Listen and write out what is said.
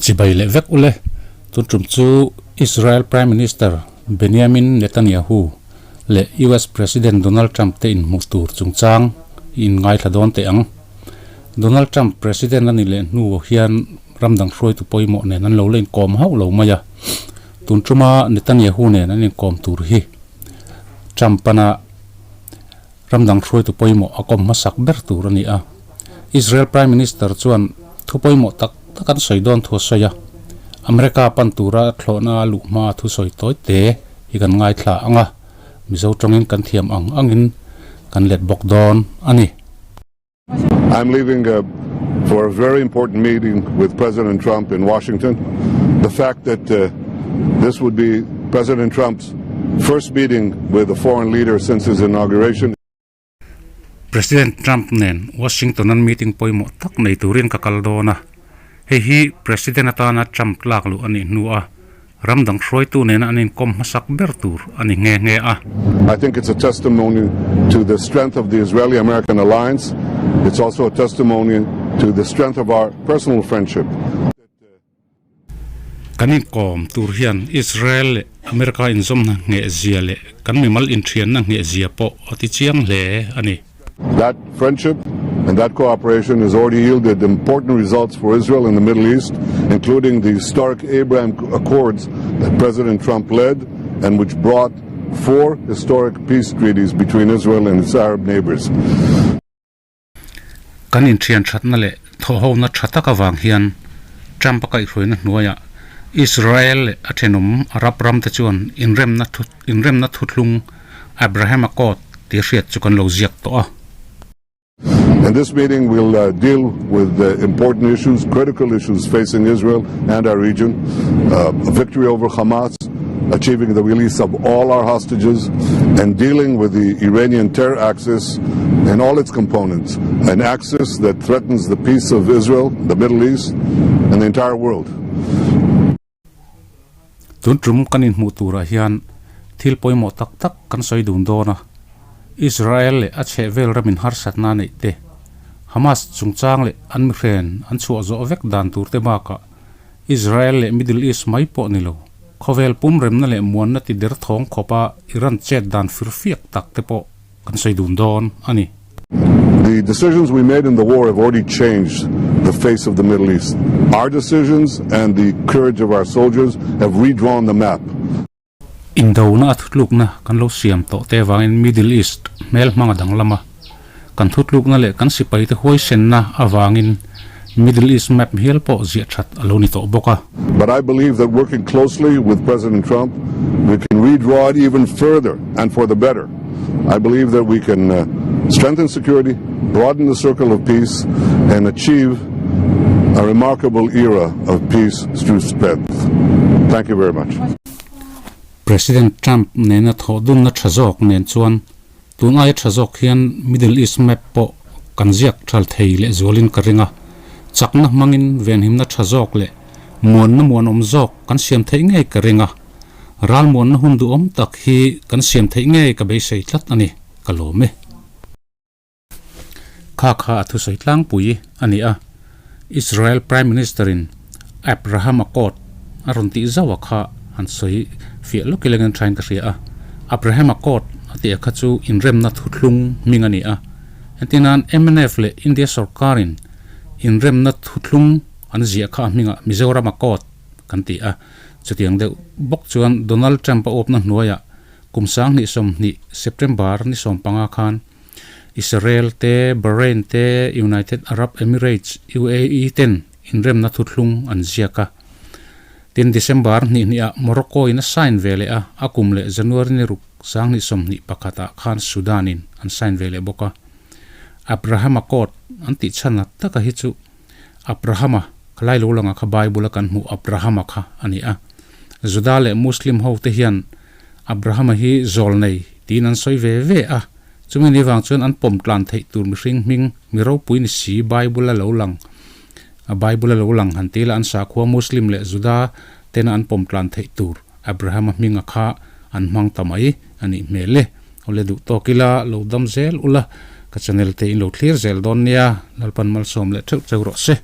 Chibai leh vek ule, tun tum chu Israel Prime Minister Benjamin Netanyahu leh US President Donald Trump te inhmuh tur chungchang i inngaithla dawn teh ang. Donald Trump President a ni leh hnu hian ram dang hruaitu pawimawh nen an lo la inkawm hauh lo mai a, tun tuma Netanyahu nen an inkawm tur hi Trump pana ram dang hruaitu pawimawh a kawm hmasak ber tur a ni a. Israel Prime Minister chuan thu pawimawh tak tak an sawi dawn thu a sawi a, America pan tura thlawhna a luh hmaa thu sawi tawi te hi kan ngaithla ang a, Mizo tawngin kan thiam ang angin kan let bawk dawn a ni. I'm leaving for a very important meeting with President Trump in Washington. The fact that this would be President Trump's first meeting with a foreign leader since his inauguration. President Trump nen Washington an meeting pawimawh tak nei turin ka kal dawn a, hei hi President atana Trump tlak luh a nih hnua ram dang hruaitu nena an inkawm hmasak ber tur a ni nghe nghe a. I think it's a testimony to the strength of the Israeli-American alliance. It's also a testimony to the strength of our personal friendship. Kan inkawm tur hian Israel leh America inzawmna nghehzia leh kan mimal inthianna nghehzia pawh a ti chiang hle a ni. That friendship and that cooperation has already yielded important results for Israel in the Middle East, including the historic Abraham Accords that President Trump led and which brought four historic peace treaties between Israel and its Arab neighbors. Kan inthian thatna leh thawhhona tha tak avang hian Trump a kaihhruaina hnuaiah Israel leh a thenawm Arab ramte chuan inremna inremna thuthlung Abraham Accord tih hriat chu kan lo ziak tawh a. In this meeting we'll uh, deal with the important issues, critical issues facing Israel and our region, uh, victory over Hamas, achieving the release of all our hostages, and dealing with the Iranian terror axis and all its components, an axis that threatens the peace of Israel, the Middle East, and the entire world. Tun tum kan inhmuh turah hian thil pawimawh tak tak kan sawi dun dawn a, Israel leh a chhehvel ramin harsatna a neih te, Hamas chungchang leh an mihren an chhuah zawh vek dan tur te bakah Israel leh Middle East mai pawh ni lo, khawvel pum remna leh muanna ti der thawng khawpa Iran chet dan firfiak tak te pawh kan sawi dun dawn a ni. The decisions we made in the war have already changed the face of the Middle East. Our decisions and the courage of our soldiers have redrawn the map. Indona a thutlukna kan lo siam tawh te avangin Middle East hmel hmang a danglam a. Kan thutlukna leh kan sipaite huaisenna avangin Middle East map hial pawh ziah that a lo ni tawh bawk a. But I believe that working closely with President Trump, we can redraw it even further and for the better. I believe that we can uh, strengthen security, broaden the circle of peace, and achieve a remarkable era of peace through strength. Thank you very much. President Trump nena thawhdunna tha zawk nen chuan tun aia tha zawk hian Middle East map pawh kan ziak thal thei leh zualin ka ring a. Chakna hmangin venhimna tha zawk leh muanna muanawm zawk kan siam theih ngei ka ring a. Ralmuanna hun duhawm tak hi kan siam theih ngei ka beisei tlat a ni, ka lawm e. Kha kha a thusawi tlangpui a ni a, Israel Prime Minister-in Abraham Accord a rawn tih zauh a kha han sawi fiah lawk ila ngen thain ka hria a. Abraham Accord a tih a kha chu inremna thuthlung hming a ni a. Entirnan mnf leh India sorkarin inremna thuthlung an ziah kha a hmingah Mizoram Accord kan ti a. Chutiang deuh bawk chuan Donald Trump a awpna hnuaiah kum 2020 September ni 15 khan Israel te, Bahrain te, United Arab Emirates, UAE, ten inremna thuthlung an ziak a. Tin, December hnih hnihah Morocco in a sign ve leh a, a kum leh January ni ruk 2021 ah khan Sudan in an sign ve leh bawk a. Abraham Accord an tih chhan taka hi chu Abrahama, khalai lo langa kha Bible a kan hmuh Abrahama kha a ni a. Juda leh Muslim ho te hian Abrahama hi zawl nei tiin an sawi ve ve a. Chumi ni vang chuan an pawm tlan theih tur mihring hming mi ropui ni si Bible a lo lang a Bible a lo lang han ti la an sakhua Muslim leh Juda tena an pawm tlan theih tur Abrahama hminga kha an hmang ta mai a nih hmel e. Awle duh tawk ila lo dam zel ula ka channel te in lo thlir zel dawn nia Lalpan malsawm leh theuh cheu rawh se.